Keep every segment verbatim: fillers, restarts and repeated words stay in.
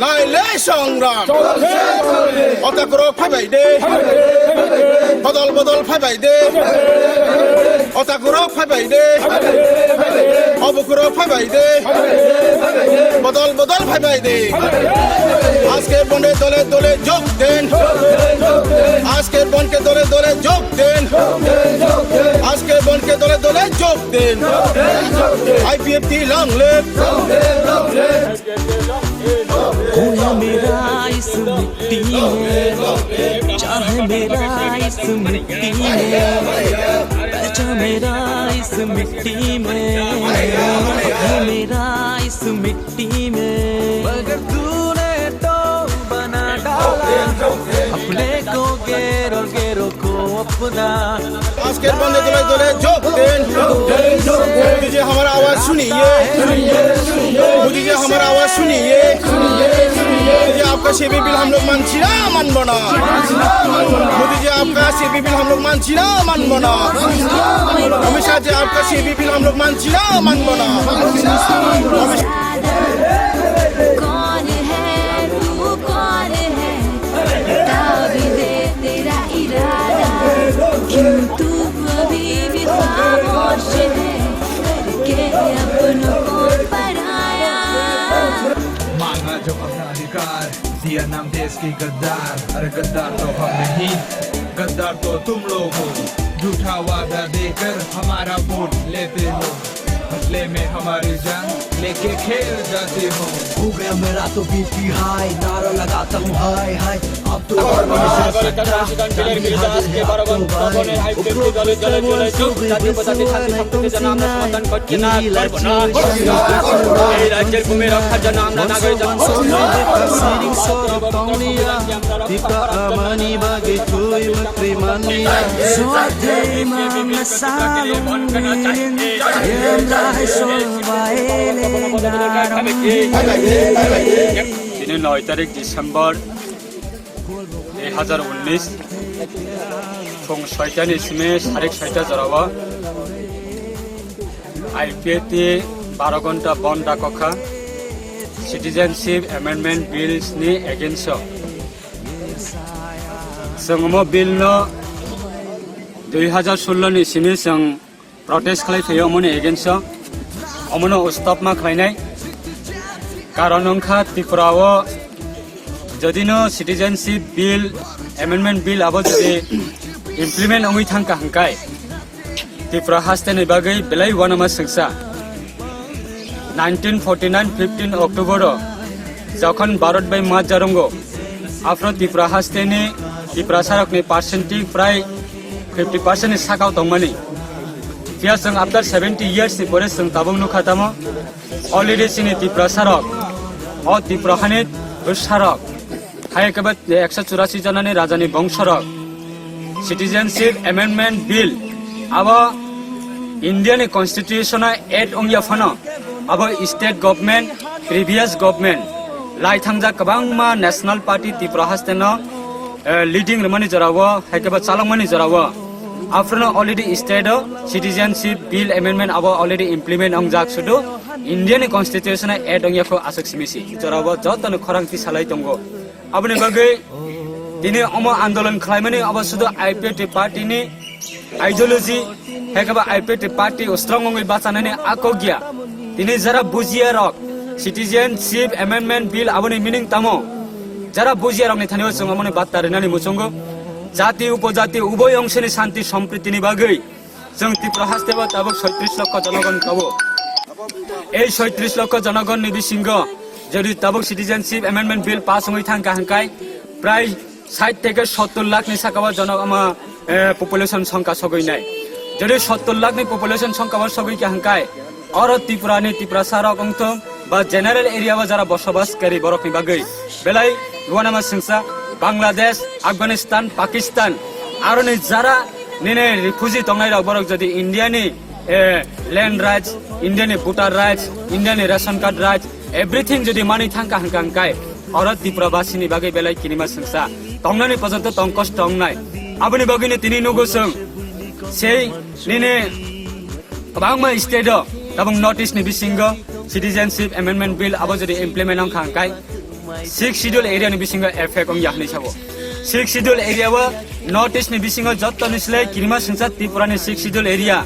Lailai songram. Otakurok phaibai de. Bodol bodol phaibai de. Otakurok phaibai de. Obukurok phaibai de. Bodol bodol phaibai de. আজকের বন্ধে দলে দলে যোগ দিন। আজকের বন্ধকে দলে দলে যোগ দিন। আজকের বন্ধকে দলে দলে যোগ দিন। IPFT long live। हूँ है मेरा इस मिट्टी में, चाह है मेरा इस मिट्टी में, पहचान मेरा इस मिट्टी में, है मेरा इस मिट्टी में। मगर तूने तो बना डाला अपने को गैर और गैरों को अपना। আজকের বন্ধে দলে দলে যোগ দিন। মোদি জি আমার আওয়াজ শুনিয়ে, মোদি জি আমার আওয়াজ শুনিয়ে, মোদি জি आपका सीएए बिल हम लोग मानছি না, মানব না। মোদি জি आपका सीएए बिल हम लोग मानছি না, মানব না। অমিত শাহ জি आपका सीएए बिल हम लोग मानছি না, মানব না। অমিত শাহ कौन है तू, कौन है? बता भी दे तेरा इरादा, क्यों तू अभी भी खामोश है, करके अपनों को पराया। मांगा जो अपना अधिकार, दिया नाम देश के गद्दार। अरे गद्दार तो हम नहीं, गद्दार तो तुम लोग हो। झूठा वादा देकर हमारा वोट लेते हो, बदले में हमारी जान लेके खेल जाते हो। हो गया मेरा तो बीपी हाई, नारा लगाता हूँ हाय हाय। अब तो और भी नहीं सह सकता। এই রাজ্যের ভূমি রক্ষার জন্য আমরা নাগরিক Tini noi tarik December dui hazar unnish, phung soitani simi sarik soita jorao I P F T baro ghonta bon dakokha Citizenship Amendment Bills ni against o. Chwng omo bill no dui hazar sullo ni simi chwng protest khlai phaio omoni against o, omono stop ma khlainai. Karon wngkha Tripura o jodi no Citizenship Bill, Amendment Bill abo jodi implement wngwi thangkha hwnkhe Tripura haste ni bagwi belai uanama swngsa. Nineteen forty nine fifteen October o jokhon Bharat bai ma jarongo, aphro Tripura haste ni Tiprasa rok ni percent ti prai fifty percent ni sakao tongmani. Phiya chwng after seventy years ni pore chwng tabuk nukha tamo already chini Tiprasa rok, o Tripura hani bwsa rok, hai khe ba ekso churasi jona ni raja ni bongso rok Citizenship Amendment Bill abo India ni constitution o add wngya phano abo state government, previous government lai thangjak kwbangma national party Tripura haste no eh, leading rwmani jorao, hai khe ba chalokmani jorao, aphrono already state o Citizenship Bill Amendment abo already implement wngjak, sudu India ni constitution o add wngya kho aswk simi si. Jorao jotono khorang tisalai tongo. Aboni bagwi tini omo andolon khlaimani abo sudu I P F T party ni ideology, hai khe ba I P F T party o strong wngwi bachanani a kok ya. Tini jara bujiya rok, Citizenship Amendment Bill aboni meaning tamo? Jara bujiya rokni thani o chwng amoni batta rinani muchungo. Jati upojati uboi ongsoni shanti sompriti ni bagwi chwng Tripura haste bo tabuk soitris lokho jonogon kabo. Ei soitris lokho jonogon ni bisingo jodi tabuk Citizenship Amendment Bill pass wngwi thangkha hwnkhe prai sait theke sottor lakh ni saka o jono-, ama, eh, population songkha sogwi nai. Jodi sottor lakh ni population songkha o sogwi kha hwnkhe, oro Tripura ni Tiprasa rok wngthung ba general area o jara bosobas kari borok ni bagwi belai uanama swngsa Bangladesh, Afghanistan, Pakistan, aro ni jara nini refugee tongnai rok borok jodi India ni, eh, land rights, India ni voter rights, India ni ration card rights, everything jodi mani thangkha hwnkha hwnkhe, oro Tripura basini bagwi belai kinima swngsa. Tongnani pojonto tong kosto wngnai. Aboni bagwino tini nugo chwng sei nini kwbangma state o tabuk North East ni bisingo Citizenship Amendment Bill abo jodi implement wngkha hwnkhe, Sixth Schedule area ni bisingo effect wngya hinwi sabo. Sixth Schedule area o North East ni bisingo jottoni slai kirima singcha Tripura ni Sixth Schedule area.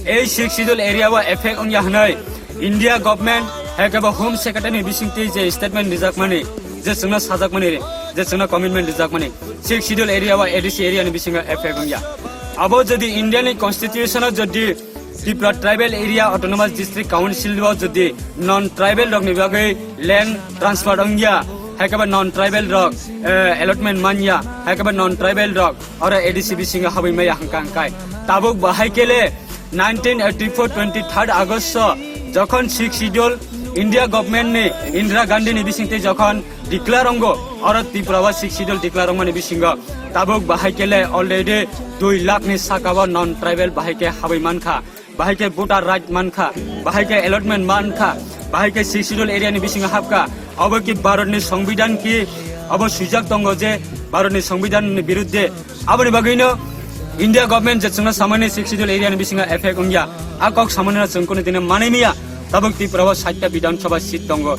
Ei Sixth Schedule area o effect wngya hinwi India government hai khe bo Home Secretary ni bisingtwi je statement rijakmani, je chwngno sajakmani, je chwngno commitment rijakmani, Sixth Schedule area o A D C area ni bisingo effect wngya. Abo jodi India ni constitution o jodi Tripura Tribal Area Autonomous District Council o jodi non tribal rok ni bagwi land transfer wngya, hai khe ba non tribal rok, eh, allotment manya, hai khe ba non tribal rok oro A D C bisingo habwi maya hwnkha hwnkhe. Tabuk bahai kele nineteen eighty-four twenty-third August o jokhon Sixth Schedule India government ni Indira Gandhi ni bisingtwi jokhon declare wngo, oro Tripura o Sixth Schedule declare wngmani bisingo tabuk bahai kele already dui lakh ni saka o non tribal bahai khe habwi mankha, bahai khe voter right mankha, bahai khe allotment mankha, bahai khe Sixth Schedule area ni bisingo hapkha. Abo ki Bharat ni Songbidan ki abo swijak tongo je Bharat ni Songbidan ni birudde. Aboni bagwino India government je chwngno samani Sixth Schedule area ni bisingo effect wngya, a kok samani no chwng kunu dine manwi miya. Tabuk Tripura o sait ta Bidhan Sabha seat tongo.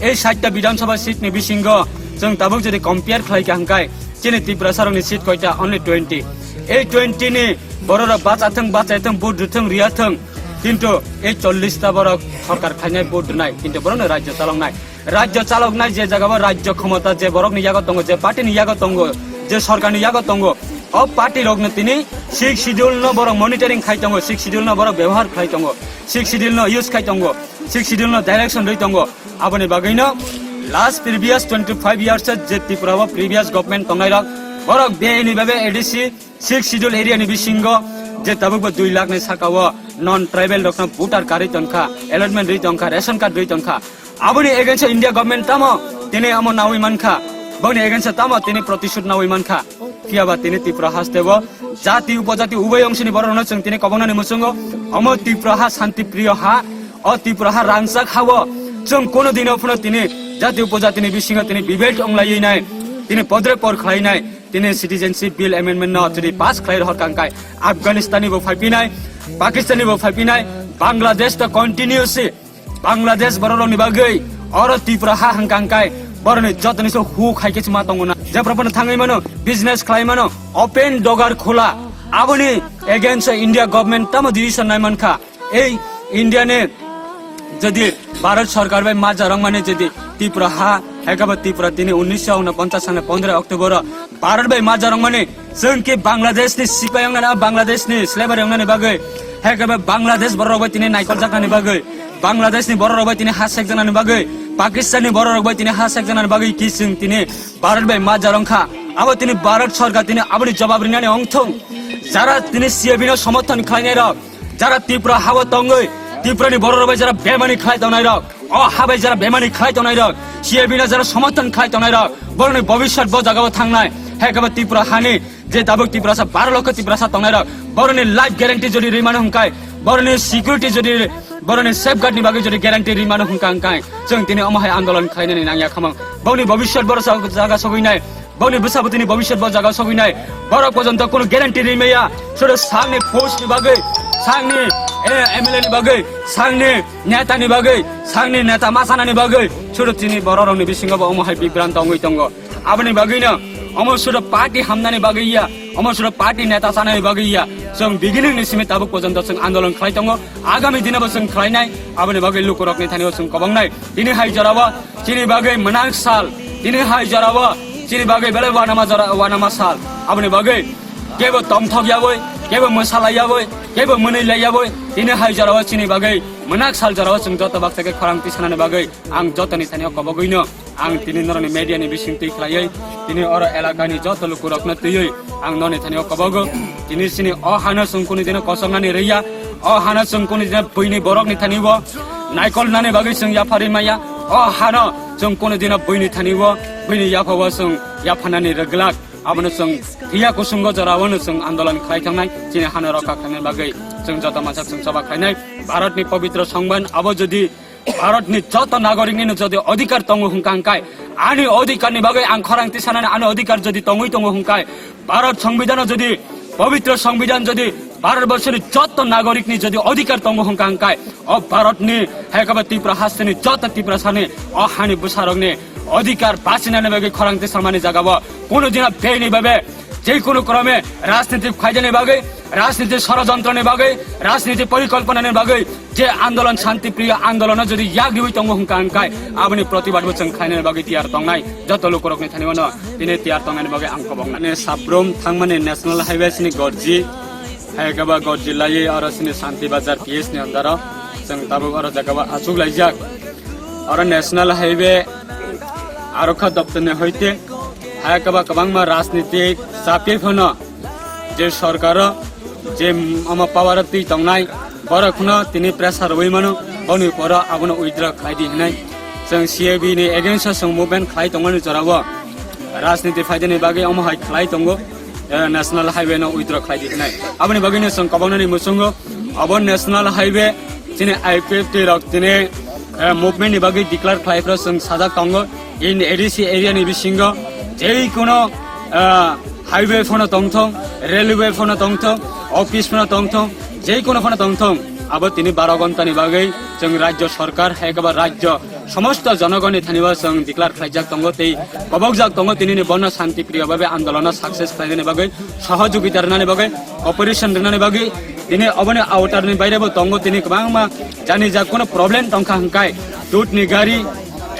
Ei sait ta Bidhan Sabha seat ni bisingo chwng tabuk jodi compare khlai kha hwnkhe chini Tiprasa rokni seat koita? Only twenty. Ei twenty ni borok rok bacha thung, bachai thung, vote rwthung, riya thung, kintu ei chollish ta borok sorkar khlainai, vote rwnai, kintu borokno rajyo chaloknai. Rajyo chaloknai je jaga o rajyo khomota je borokni yago tongo, je party ni yago tongo, je sorkar ni yago tongo, o party rokno tini Sixth Schedule no borok monitoring khai tongo, Sixth Schedule no borok bebohar khlai tongo, Sixth Schedule no use khai tongo, Sixth Schedule no direction rwi tongo. Aboni bagwino last previous twenty five years o je Tripura o previous government tongnai rok, borok bini babe A D C Sixth Schedule area ni bisingo je tabuk bo dui lakh ni saka o non tribal rokno voter card rwi tongkha, allotment rwi tongkha, ration card rwi tongkha. Aboni against o India government tamo tini amo nawi mankha, boni against o tamo tini protishud nawi mankha. Phiya ba tini Tripura haste o jati upojati ubai ongsini borok rokno chwng tini kobongnani muchungo, omo Tripura ha shanti priyo ha, o Tripura ha rangchak ha o chwng kono dino phano tini jati upojati ni bisingo tini debate onglaiwi nai, tini podre por khlai nai. Tini citizenship bill amendment no jodi pass khlai rohor kangkai, Afghanistan ni bo phaipinai, Pakistan ni bo phaipinai, Bangladesh to continuously Bangladesh borok rokni bagwi oro Tripura ha hwnkha hwnkhe borokni jotoni se hu khai khe chuma tongo na. Jephru phano thangwi mano, business khlai mano, open dogar khula. Aboni against o India government tamo decision nai mankha. Ei India ni jodi Bharat sorkar bai maja rwngmani jodi Tripura ha, hai khe bo Tripura tini unnisho unoponchas sani pondro October o Bharat bai maja rwngmani, chwng ki Bangladesh ni sipai wngnani, Bangladesh ni slavery wngnani bagwi, hai khe bo Bangladesh borok rok bai tini naikol jaknani bagwi, Bangladesh ni borok rok bai tini ha sekjaknani bagwi, Pakistan ni borok rok bai tini ha sekjaknani bagwi ki chwng tini Bharat bai maja rwngkha. Abo tini Bharat sorkar tini aboni jawab rinani ongthung. Jara tini C A B no somorthon khlainai rok, jara Tripura hao tongwi Tripura ni borok rok bai jara bemani khlai tongnai rok, o ha bai jara bemani khlai tongnai rok, C A B no jara somorthon khlai tongnai rok, borokni bobiswat bo jagao thangnai. Hai khe bo Tripura hani je tabuk Tiprasa baro lokho Tiprasa tongnai rok, borokni life guarantee jodi rimano hwnkhai, borokni security jodi, borokni safeguard ni bagwi jodi guarantee rimano hwnka hwnkhai, chwng tini omo hai andolon khlainani nangya khamang. Bokni bobiswat borok jaga sogwi nai. Boni bwsa bwtwini bobiswat bo jaga sogwi nai. Borok pojonto kunu guarantee ri maya. Suro sakni post ni bagwi, sakni, eh, M L A ni bagwi, sakni neta ni bagwi, sakni neta masana ni bagwi suro chini borok rokni bisingo bo omo hai bibran tongwi tongo. Aboni bagwino omo suro party hamnani bagwi ya, omo suro party neta chanani bagwi ya. Chwng beginning ni simi tabuk pojonto chwng andolon khlai tongo. Agami dino bo chwng khlainai, aboni bagwi lukurokni thani bo chwng kobongnai. Tini hai jorao chini bagwi mwnak sal, tini hai jorao chini bagwi belai wanama jora, wanama sal. Aboni bagwi kebo tongthok yawi, kebo mwsa lai yawi, kebo mwnwi lai yawi, tini hai jorao chini bagwi mwnak sal jorao chwng joto baksa khe khorang tisanani bagwi ang jotoni thani o kobogwino. Ang tini norokni media ni bising twi khlaiwi, tini oro elakani joto lukurokno twiwi ang noni thani o kobogo. Tini chini o hano chwng kunu dino kosongnani rwya, o hano chwng kunu dino buini borokni thani o naikol nani bagwi chwng yapharwi maya, o hano chwng kunu dino buini thani o, buini yapha o chwng yaphanani rwglak. Abono chwng phiya kusungo jorao no chwng andolon khlai thangnai, chini hano rokha khlainani bagwi chwng joto masa chwng choba khlainai. Bharatni pobitro songban abo jodi Bharatni joto nagorikni no jodi odhikar tongo hwnka hwnkai, ani odhikarni bagwi ang khorang tisanani ani odhikar jodi tongwi tongo hwnkai, Bharat Songbidanno jodi, pobitro Songbidan jodi Bharat Borshoni joto nagorikni jodi odhikar tongo hwnka hwnkai, o Bharatni hai khe bo Tripura hasteni joto Tiprasani o hani bwsarokni odhikar bachinani bagwi khorang tisamani jagao kuno dina beni babe je kuno krome rajniti khaidani bagwi, rajniti sorojontroni bagwi, rajniti porikolponani bagwi je andolon, shantipriyo andolono jodi yagriwi tongo hwnka hwnkai, aboni protibadbo chwng khlainani bagwi tiyar tongnai. Joto lukurokni thani bono tini tiyar tongnani bagwi ang kobokna. Mane sabrum thangmani National Highway sini gorji, hai kaba gorji laiwi oro sini Shanti Bazar P S ni andaro chwng tabuk oro jagao achuk laijak. Oro National Highway arokha doptorni hoite hai kaba kwbangma rajnitik chapye phano je sorkaro je omo power o twi tongnai, borok phano tini pressure rwui mano, boni poro abono withdraw khlai di hinai. Chwng C A B ni against o chwng movement khlai tongmani jorao rajniti phaidani bagwi omo hai khlai tongo, eh, National Highway no withdraw khlai di hinai. Aboni bagwino chwng koboknani muchungo obo National Highway chini I P F T rok tini, eh, movement ni bagwi declare khlai phano chwng sajak tongo. In A D C area ni bisingo je kono, ah, highway phano tongthong, railway phano tongthong, office phano tongthong, je kono phano tongthong, abo tini baro ghonta ni bagwi chwng rajyo sorkar hai khe ba rajyo somosto jonogonni thani bo chwng declare khlaijak tongo tei kobokjak tongo, tini ni bono shanti priyo bhabe andolono success khlainani bagwi, sohojogita rwnani bagwi, cooperation rwnani bagwi, tini oboni outer ni baire bo tongo, tini kwbangma jani jak kono problem tongkha hwnkhe dut ni gari,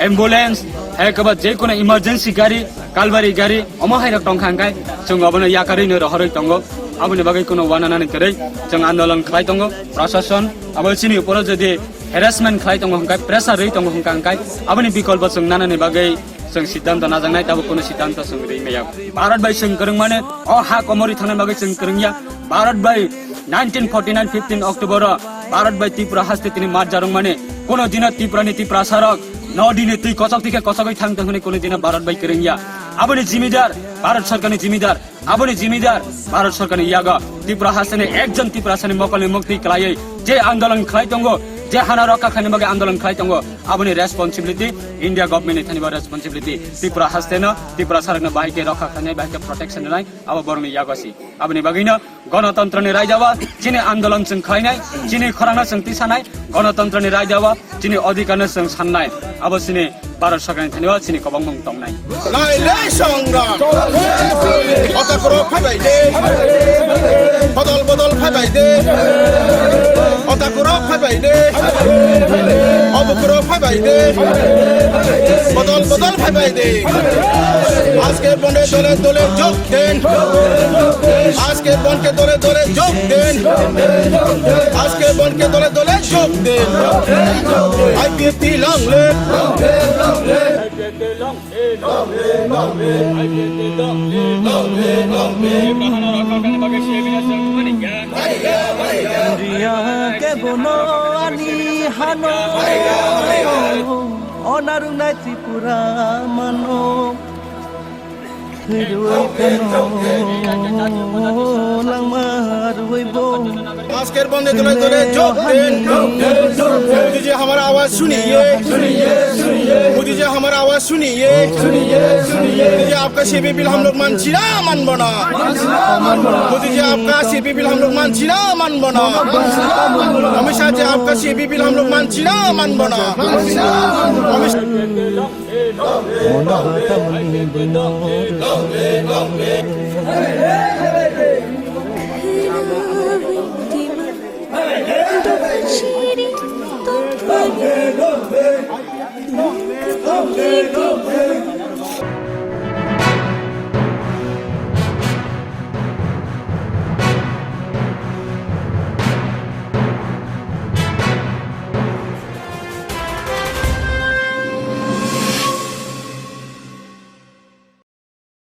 ambulance, hai khe ba je kono emergency gari, kalbari gari, omo hai rok tongkha hwnkhe chwng obono yakarwi no rohorwi tongo. Aboni bagwi kono uananani kwrwi chwng andolon khlai tongo. Prashason abo chini uporo jodi harassment khlai tongo hwnkhe, pressure rwi tongo hwnkha hwnkhe, aboni bikolpo chwng nanani bagwi chwng siddhanto najaknai, tabuk kono siddhanto chwng rwi maya. Bharat bai chwng kwrwngmani o ha komorwi thangna bagwi chwng kwrwngya. Bharat bai nineteen forty nine fifteen October o Bharat bai Tripura haste tini marja rwngmani, kono dino Tripura ni Tiprasa rok no dini twi kochok twi khe kochogwi thang tong hwnwi kono dino Bharat bai kwrwngya. Aboni jimidar Bharat sorkarni jimidar. Aboni jimidar Bharat sorkarni yago Tripura hasteni ekjon Tiprasani mokolni muktwi kwlaiwi je andolon khlai tongo, je hana rokha khaina bagwi andolon khlai tongo, aboni responsibility India government ni thani bo responsibility. Tripura hasteno Tiprasa rokno bahai khe rokha khainai, bahai khe protection rwnai, abo borokni yago si. Aboni bagwino Gonotantrani raidao chini andolon chwng khlainai, chini khorangno chwng tisanai, gonotantrani raidao chini odhikarno chwng sannai. Abo chini Bharat sorkarni thani o chini kobongmung tongnai. Lailai songra. Otakurok phaibai de. Bodol bodol phaibai de. Otakurok phaibai de. Obukurok phaibai de. Bodol bodol phaibai de. আজকে বন্ধে দলে দলে যোগ দিন। আজকে বন্ধে দলে দলে যোগ দিন। আজকে বন্ধে দলে দলে যোগ দিন। IPFT long live. India ke bono ani hano, onarunai Tripura mano. Thwirwi phano langma rwui bo. আজকের বন্ধে দলে দলে যোগ দিন। মোদি জি আমার আওয়াজ শুনিয়ে, মোদি জি আমার আওয়াজ শুনিয়ে, মোদি জি আপকা সিএএ বিল হাম লোগ মানছি না, মানবো না। মোদি জি আপকা সিএএ বিল হাম লোগ মানছি না, মানবো না। অমিত শাহ জি আপকা সিএএ বিল হাম লোগ মানছি না, মানবো না। অমিত শাহ